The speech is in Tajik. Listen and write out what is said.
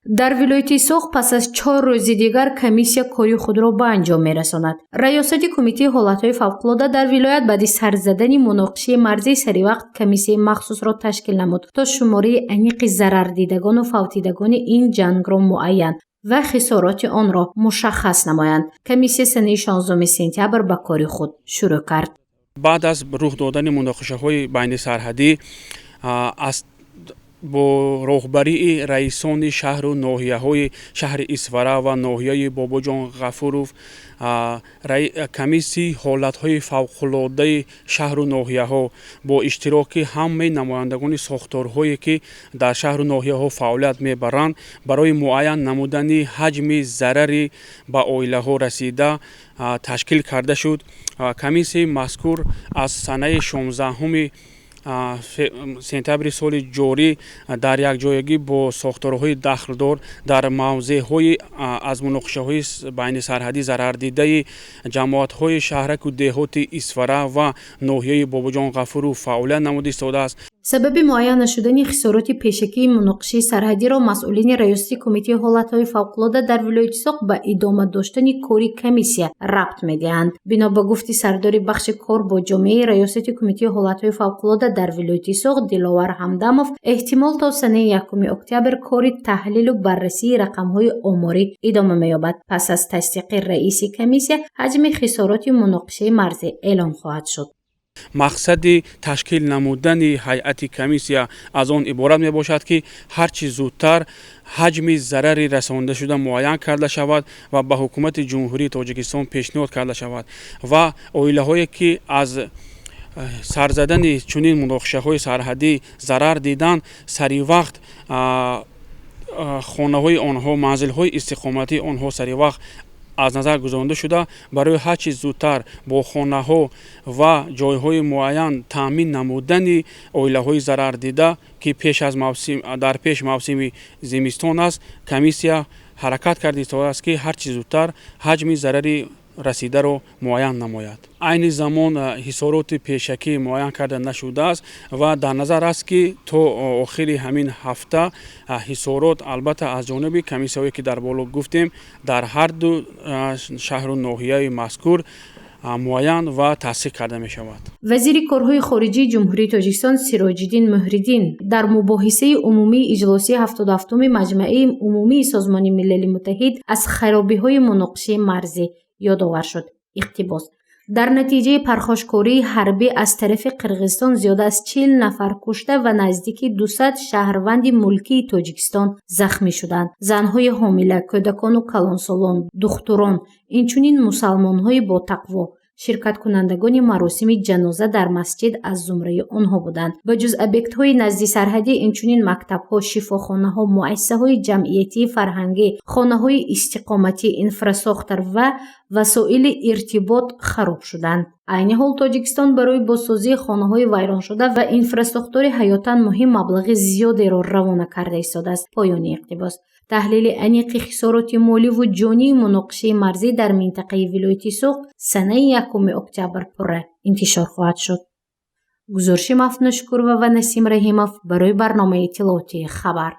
Дар вилояти Суғд пас аз 4 рӯзи дигар комиссия кори худро ба анҷом мерасонад. Раёсати Кумитаи ҳолатҳои фавқулода дар вилоят баъди сар задани муноқишаи марзӣ саривақт комиссияи махсусро ташкил намуд, то шумораи аниқи зарардидагону фавтидагони ин ҷангро муайян ва хисороти онро мушаххас намоянд. Комиссия санаи 16 сентябр ба кори худ шурӯъ кард. Баъд аз рух додани муноқишаҳои байнисарҳадӣ аз бо роҳбарии раисони шаҳру ноҳияҳои шаҳри Исфара ва ноҳияи Бобоҷон Ғафуров комиссияи ҳолатҳои фавқулодаи шаҳру ноҳияҳо бо иштироки ҳамаи намояндагони сохторҳое, ки дар шаҳру ноҳияҳо фаъолият мебаранд, барои муайян намудани ҳаҷми зарари ба оилаҳо расида ташкил карда шуд. Комиссияи мазкур аз санаи 16 сентябри соли ҷорӣ дар якҷоягӣ бо сохторҳои дахлдор дар мавзеъҳои аз муноқишаҳои байнисарҳадӣ зарардидаи ҷамоатҳои шаҳраку деҳоти Исфара ва ноҳияи Бобоҷон Ғафуров фаъолият намуда истодааст. Сабаби муайян нашудани хисороти пешакии муноқишаи сарҳадиро масъулини Раёсати Кумитаи ҳолатҳои фавқулода дар вилояти Суғд ба идома доштани кори комиссия рабт медиҳанд. Бино ба гуфти сардори бахши кор бо ҷомеаи Раёсати Кумитаи ҳолатҳои фавқулода дар вилояти Суғд Диловар Ҳамдамов, эҳтимол то санаи 1 октябр кори таҳлилу баррасии рақамҳои оморӣ идома меёбад. Пас аз тасдиқи раиси комиссия ҳаҷми хисороти муноқишаи марзӣ эълон хоҳад шуд. Мақсади ташкил намудани ҳайати комиссия аз он иборат мебошад, ки ҳарчи зудтар ҳаҷми зарари расондашуда муайян карда шавад ва ба Ҳукумати Ҷумҳурии Тоҷикистон пешниҳод карда шавад ва оилаҳое, ки аз сарзадани чунин муноқишаҳои сарҳадӣ зарар диданд, саривақт хонаҳои онҳо, манзилҳои истиқоматии онҳо саривақт аз назар гузаронда шуда, барои ҳарчи зудтар бо хонаҳо ва ҷойҳои муайян таъмин намудани оилаҳои зарардида, ки пеш аз мавсим, дар пеш мавсими зимистон аст, комиссия ҳаракат карда истодааст, ки ҳарчи зудтар ҳаҷми зарари расидаро муайян намояд. Айни замон хисороти пешакӣ муайян карда нашудааст ва дар назар аст, ки то охири ҳамин ҳафта хисорот, албатта, аз ҷониби комиссияҳое, ки дар боло гуфтем, дар ҳар ду шаҳру ноҳияи мазкур муайян ва тасдиқ карда мешавад. Вазири корҳои хориҷии Ҷумҳурии Тоҷикистон Сироҷиддин Муҳриддин дар мубоҳисаи умумии иҷлосияи 77-уми Маҷмаи Умумии Созмони Милали Муттаҳид аз харобиҳои муноқишаи марзӣ ёдовар шуд. Иқтибос: «Дар натиҷаи пархошкории ҳарбӣ аз тарафи Қирғизистон зиёда аз 40 нафар кушта ва наздики 200 шаҳрванди мулкии Тоҷикистон захмӣ шуданд. Занҳои ҳомила, кӯдакону калонсолон, духтурон, инчунин мусалмонҳои ботақво, ширкаткунандагони маросими ҷаноза дар масҷид аз зумраи онҳо буданд. Ба ҷуз объектҳои наздисарҳадӣ, инчунин мактабҳо, шифохонаҳо, муассисаҳои ҷамъиятии фарҳангӣ, хонаҳои истиқоматӣ, инфрасохтор ва васоили иртибот хароб шуданд. Айни ҳол Тоҷикистон барои бозсозии хонаҳои вайроншуда ва инфрасохтори ҳаётан муҳим маблағи зиёдеро равона карда истодааст». Поёни иқтибос. Таҳлили аниқи хисороти моливу ҷонии муноқишаи марзӣ дар минтақаи вилояти Суғд санаи 1 октябр пурра интишор хоҳад шуд. Гузориши Мафтуна Шукурова ва Насим Раҳимов барои барномаи иттилоотии «Хабар».